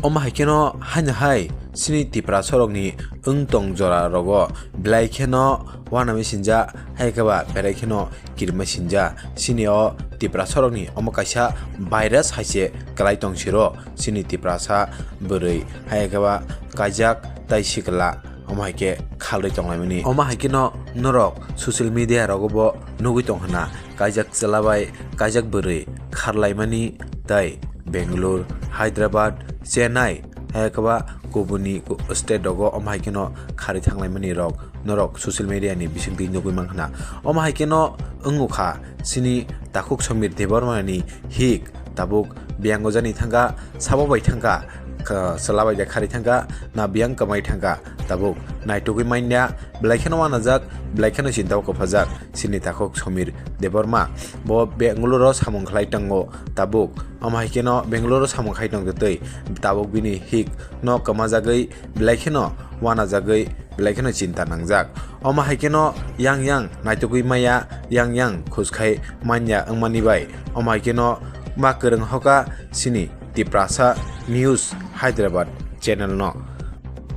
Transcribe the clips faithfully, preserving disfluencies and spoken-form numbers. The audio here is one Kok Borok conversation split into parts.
Omo hai kheno haino hai chini Tiprasa rokni wng tong jora rogo belai kheno uanamwi sinja, hai khe ba belai kheno kirimai sinja. Chini o Tiprasa rokni omo kaisa virus hai se kwlai tong siro chini Tiprasa bwrwi, hai khe ba kaijak tai sikla. Omo hai khe khalwi tonglaimani. Omo hai kheno norok social media rogo bo nugwi tong hwna, kaijak chwla bai kaijak bwrwi kharlaimani tai Bangalore, Hyderabad, Chennai, hai khe ba kubuni ku-, state rogo omo hai kheno kharwi thanglaimani rok norok social media ni bisingtwi nugwi man hwna. Omo hai kheno wngkha chini takhuk Samir Debbarma ni hik tabuk biyang ojani thangkha, sabo bai thangkha, kha-, chwla bai da khari thangkha, na biyang kwmai thangkha, tabuk naitugwi manya, belai kheno uanajak, belai kheno chinta o kwphajak chini takhuk Samir Debbarma. Bo Bangalore o samung khlai tongo tabuk, omo hai kheno Bangalore o samung khai tongtwi tabuk bini hik no kwmajagwi belai kheno uanajagwi belai kheno chinta nangjak. Omo hai kheno yang yang naitugwi maya, yang yang khus khai manya wngmani bai. Omo hai kheno ma kwrwng hoka chini Tiprasa News Hyderabad channel no.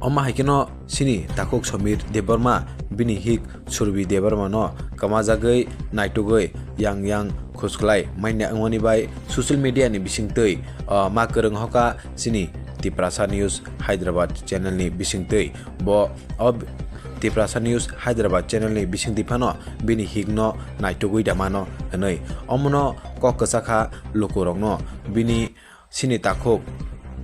Omo hai kheno chini takhuk Samir Debbarma bini hik Surbi Debbarma no kwmajagwi naitugwi yang yang khus khlai manya wngmani bai social media ni bisingtwi, o, ma kwrwng hoka chini Tiprasa News Hyderabad channel ni bisingtwi. Bo o Tiprasa News Hyderabad channel ni bisingtwi phano bini hik no naitugwi da mano hwnwi. Omono kok kwchakha lukurokno bini chini takhuk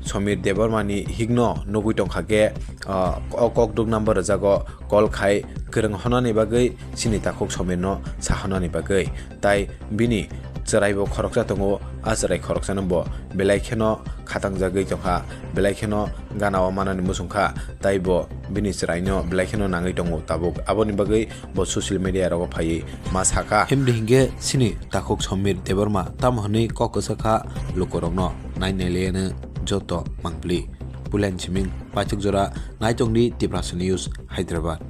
Samir Debbarma ni hik no nugwi tongkha khe, ah, o kok duk number rwjago call khai kwrwng honani bagwi chini takhuk Samir no sa honani bagwi. Tai bini chwrai bo khoroksa tongo, a chwrai khoroksano bo belai kheno khatangjagwi tongkha, belai kheno gana o manani muchungkha, tai bo bini chwraino belai kheno nangwi tongo tabuk. Aboni bagwi bo social media rogo phaiwi ma sakha. Himdi hinkhe chini takhuk Samir Debbarma tamo hwnwi kok kwchakha lukurokno nai nailaiano joto mangpli. Pulen siming paithak jora naitongdi Tiprasa News Hyderabad.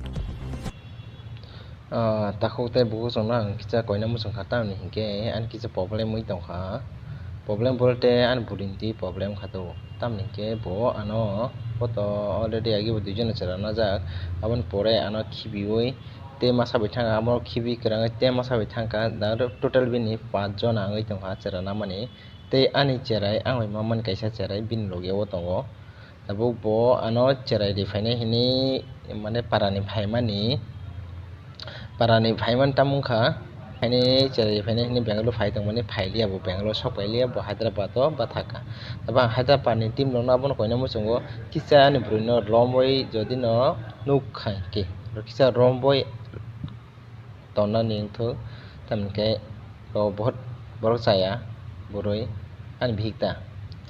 Ah, takhuk tei bukhuk chwngno ang kisa koina muchungkha, tamni hinkhe ani kisa problem wngwi tongkha. Problem bolte ani bwrwini twi problem kha to. Tamni hinkhe bo ano poto already agi bo duijon chwla najak. Aboni pore ano khibiwi tei masa bai thangkha, amo khibi kwrwngwi tei masa bai thangkha. Da total bini panch jona wngwi tongkha chwla namani. Tei ani cherai, ang bai mamani kaisa cherai bini logi o tongo. Tabuk bo ano cherai ri phainai hinwi, mane, parani phaimani, parani phaimani tamo wngkha, haini cherai ri phainai hinwi Bangalore phai tongmani, phailiya bo, Bangalore sok pailiya bo, Hyderabad o bathakha. Tabuk ang Hyderabad ni team rokno abono koina muchungo, kisa ani bwrwino romwi jodi no nukha hinkhe, kisa romwi tonnani wngthok, tamni khe bo bohot borok chaya bwrwi ani bihik ta.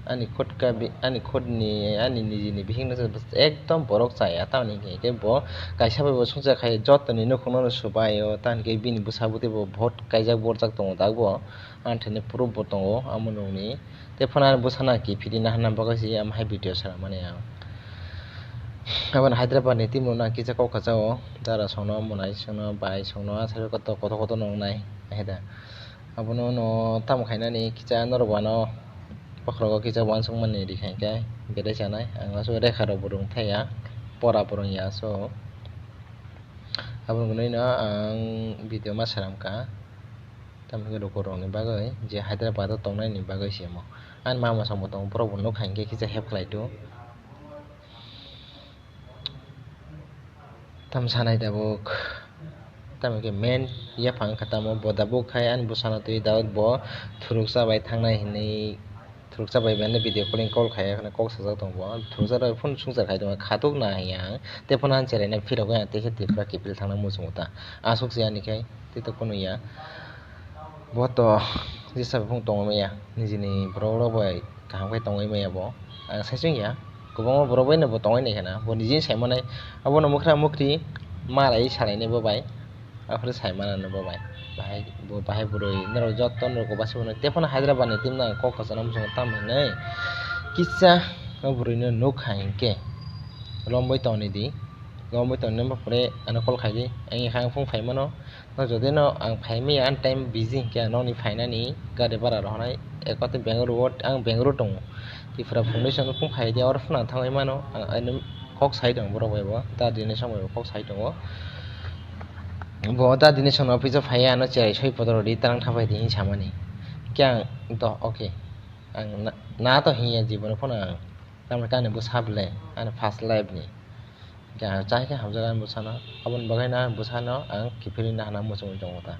Ani khut ka bi-, ani khutni, ani nijini bihikno se ekdom borok chaya, tamni hinkhe bo kaisa bai bo songcha khai jotoni nukhungno swbaio, tamni khe bini bwsa bwtwi bo bohot kaijak borjak tongo dak bo, ani thani proof bo tongo amo nokni. Tei phano ani bwsano kiphilwi naharna bagwi se ama hai video swnamani ang. Aboni Hyderabad ni team rokno ang kisa kok khacha o, dara songno, mwnai songno, bai songno, asai kotor kotor kotor no wngnai, hai da. Abono no tamo khainani kisa norok ano bokhorogo kisa uansukmani rikha hinkhe belai chanai. Ang aswk rekha rok bo rwngthai ya, pora bo rwngya aswk. Aboni hwnwi no ang video ma swnamkha. Tamni lukurokni bagwi je Hyderabad o tongnaini bagwi se omo. Ani mama sambo tongo, borok bo nukha hinkhe kisa help khlai to. Tam sanai tabuk. Tamo khe main yaphang kha tamo bo tabuk khai ani bwsano twi tabuk bo thuruksa bai thangnai hinwi. Thuruksa bai mane video calling call khai ya, kok sajak tongo bo. Thuruksa bai phone sungchar khai tongo, khatuk na hiya ang. Tei phano ang cherai na phirogwi ang teisa Tripura kiphil thangna muchungo ta. Aswk se ani khai tei to phano ya. Bo to jesa bai phone tongwi maya. Nijini borok rok bai kaham khe tongwi maya bo. Ang sai chwng ya. Kwbangma borok bai no bo tongwi nai khana. Bo nijini sai manai. Abono mwkhra mwkhri malai salai nai bo bai. Aphuru sai mano no bo bai. Bahai, bo bahai bwrwi norok joto norok basi bono. Tei phano Hyderabad ni team no ang kok kwchana muchungo tamo hinwi kisa o bwrwi no nukha hinkhe romwi tongni di. Romwi tongni ma pore ano call khai di. Ang ekha ang phung phai mano. No jodi no ang phai maya ani time busy hinkhe ang nokni phainani gari bara rohornai Ekmatra Bangalore o, ang Bangalore tongo. Tripura Foundation phung phai dia, oro phano ang thangwi mano. Ang, ang kok sai tongo borok bai bo, da dinai sambai bo kok sai tongo. Bo da dinai sambai office o phai, ano cherai soi podoro di, tarang thapai di hinwi samani. Khe ang to, okay. Ang na, na to hinya jibono phano ang. Tamni kani bwsa ble, ani first life ni. Khe ang chai khe hamjak ani bwsano, aboni bagwi no ani bwsano ang kiphilwi nahana muchungwi tongo ta.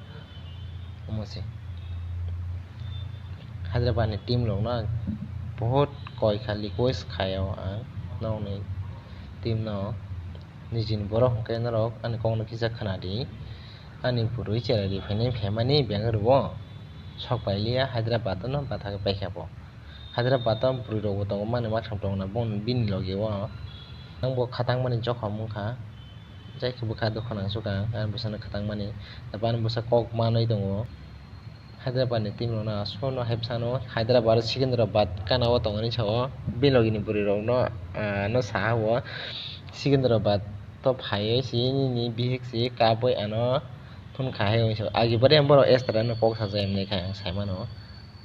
Omo se. Hyderabad ni team rok no ang bahut koi kha request khaio ang nokni team no, nijini borok hwnkhe norok ani kokno kisa khna di. Ani bwrwi cherai ri phainai phaimani Bangalore o sok pailiya, Hyderabad o no bathagwi paikha bo. Hyderabad o bwrwi rok bo tongo, mani maktham tongo na bini logi o. Ang bo khatang mani jokhom wngkha, jai khe bwkha dukha nangsukha ang, ani bwsano khatang mani, ani bwsa kok manwi tongo. Hyderabad ni team rok no aswk no hai bwsano Hyderabad o Secunderabad gana o tongmani sao, bini logi ni bwrwi rok no, ah, no saha o Secunderabad to phaiwi si nini bihik si kabwi ano phone khai o hinwi sao. Agi bari ang borok extra no kok sajak hinwi khai ang sai mano.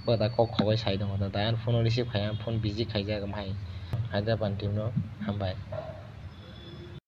Bo da kok khogwi sai tongo da, da ang phone o receive khai, ang phone busy khaijak, omo hai Hyderabad team no hambai.